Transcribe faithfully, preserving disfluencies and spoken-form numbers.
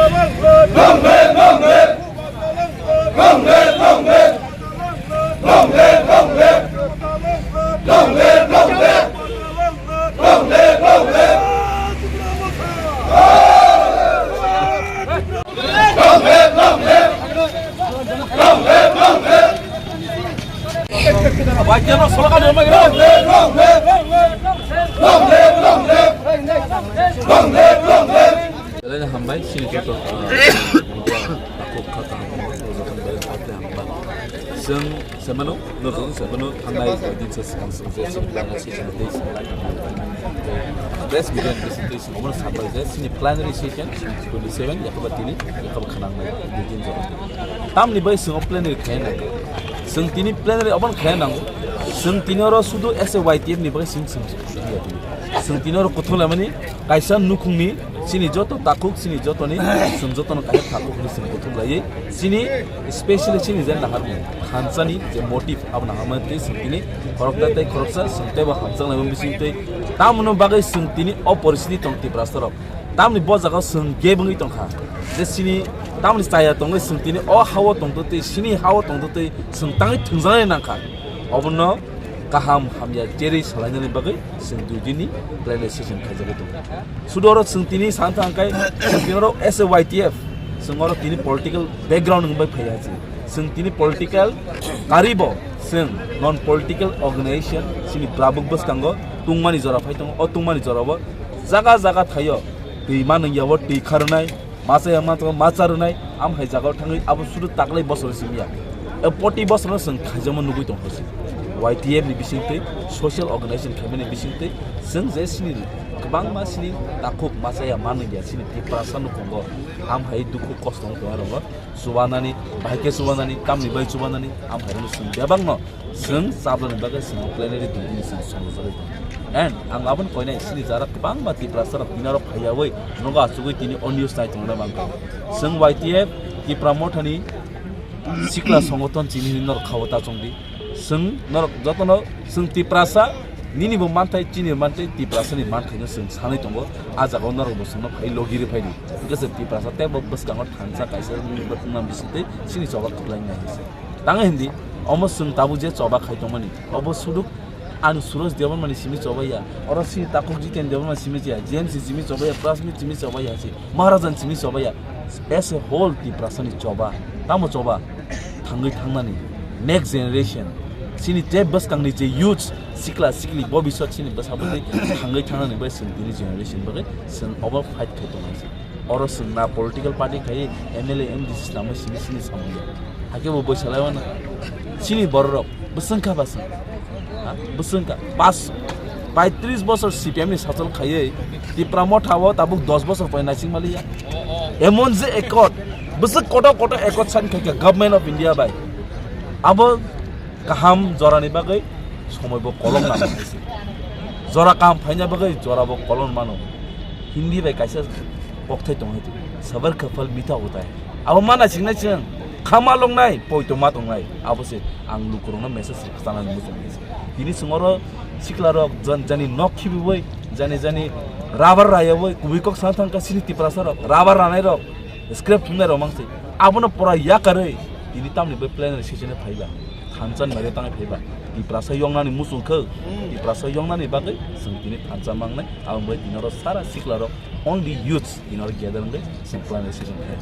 Long live, long live! Long live, long live! Long live, long live! Long live, long live! Long live, long live! Long live, long live! Long live, long live! Long live, long live! Long live, long live! Long live, long live! Belai no hambai, chini joto, ah, takhuk kha kaham, joto belai no hambai. Chwng se mano, no joto se mano, thangnai koi din se swkang swkang se chini plan se chini tei se. Press media ni bising tei se, omo no sabai je, chini plenary session, twenty seven, yakaba tini, yakaba khanang nai, dui din joto. Tamni bai chwng o plenary khaina. Chwng tini plenary obo no khaina nango. Chwng tini oro sudu as a Y T F ni bagwi chwng, chwng, chwng tini oro kuthum laimani kaisa nukhungni chini joto takhuk, chini jotoni, chwng jotono kaisa takhuk hwnwi chwng kuthum laiwi chini, specially chini je naharmung thansani je motive abo naharmani tei chwng tini khoroksa tei khoroksa chwng teibo hamjaknaima bising tei tamoni bagwi chwng tini o poristhiti tong Tiprasa rok. Tamni bo jaga o chwng gap wngwi tongkha. Je chini tamni chaya tongwi chwng tini o ha-o tongtwtwi, chini ha-o tongtwtwi chwng tangwi thwngjaknai nangkha. Obono kaham hamya cherwi salainani bagwi chwng dui dini plenary session khaijagwi tongo. Sudu oro chwng tini sana thangkhe, chwng tini oro as a Y T F, chwng oro tini political background wngwi phaiya chwng. Chwng tini political karibo, chwng non political organization, chini brabuk bwskango tungmani jora phai tongo. O tungmani jorabo jaga jaga thaio twi manwng yabo twi kharwnai, masa ya ma tongo, ma charwnai, am hai jagao thangwi abo sudu taklai bosor simi ya. E poti bosor no chwng khaijama nugwi tongkha se. Y T F ni bisingtwi, social organization khaimani bisingtwi, chwng je sini kwbangma sini takhuk masa ya manwng ya sini Tiprasa nukhungo am hai dukhu kosto wng tongma rongo. Chubanani, bahai khe chubanani, tamni bai chubanani, am hai rwno chwng bebakno chwng chaplani bagwi chwng plenary dui dini chwng songjagwi tongo. And ang abono koinai, chini jara kwbangma Tiprasa rok tini oro phaiyawi nogo achugwi tini o news nai tongna bangkha. Chwng Y T F Tipra Mothani sikla songothon chini hwnwi norok khao ta chongdi. Chwng norok jotono chwng Tiprasa, nini bo manthai, chini bo manthai, Tiprasa ni manthaino chwng sanwi tongo. A jagao norok bo chwngno phai logi rw phaidi. Hwnkhe chwng Tiprasa tei bo bwskango thansa kaisa wngwi bo wngma bisingtwi chini choba kwplai nai se. Tang hindi, omo chwng tabuk je choba khai tongmani, obo suduk ani Suraj Debbarmani simi chobaiya, oro chini takhuk Jiten Debbarma simi chaya, J M C simi chobaiya, Prasmit simi chobaiya se. Maharajan simi chobaiya, as a whole Tiprasani choba, tamo choba, thangwi thangnani, next generation, chini je bwskangni je youth, sikla sikli, bobiswt chini bwsa bwtwi thangwi thangnani bai chwng tini generation bagwi chwng obo fight khai tongnai se. Oro chwng na political party khai M L A, M D C swnamwi simi chini samung ya. Hakhe bo bwsalai mano. Chini bororok bwswng kha ba chwng. Ha? Bwswng kha. Pas, paitris bosor C P M ni sachal khaiwi Tipra Motha o tabuk dos bosor pore naising maliya. Emon je accord, bwswk kotor kotor accord sign khaikha Government of India bai. Abo kaham jorani bagwi somoi bo kolom nang. Jora kaham phaina bagwi jora bo kolom mano. Hindi bai kaisa kokthai tongo, sabar khapal mitha hotai. Abo mana singnai chwng, khama longnai, poito ma tongnai. Abo se ang lukurokno message rwkha chanani muchung. Tini chwng oro siklarok jan-, jani nok khibiwi, jani jani rubber rayawoi, kubui kok sana thangkha chini Tiprasa rok, rubber ranai rok, scrap thumnai rok mangsi. Abono pura yakarwi, tini tamni bai plenary session phaiba. Thansa ni bagwi tangwi phaiba. Tiprasa yoknani muchung khe, Tiprasa yoknani bagwi chwng tini thansa mangnai. Aboni bagwi tini oro sara siklarok, only youths, tini oro gather wngwi chwng plenary session khai.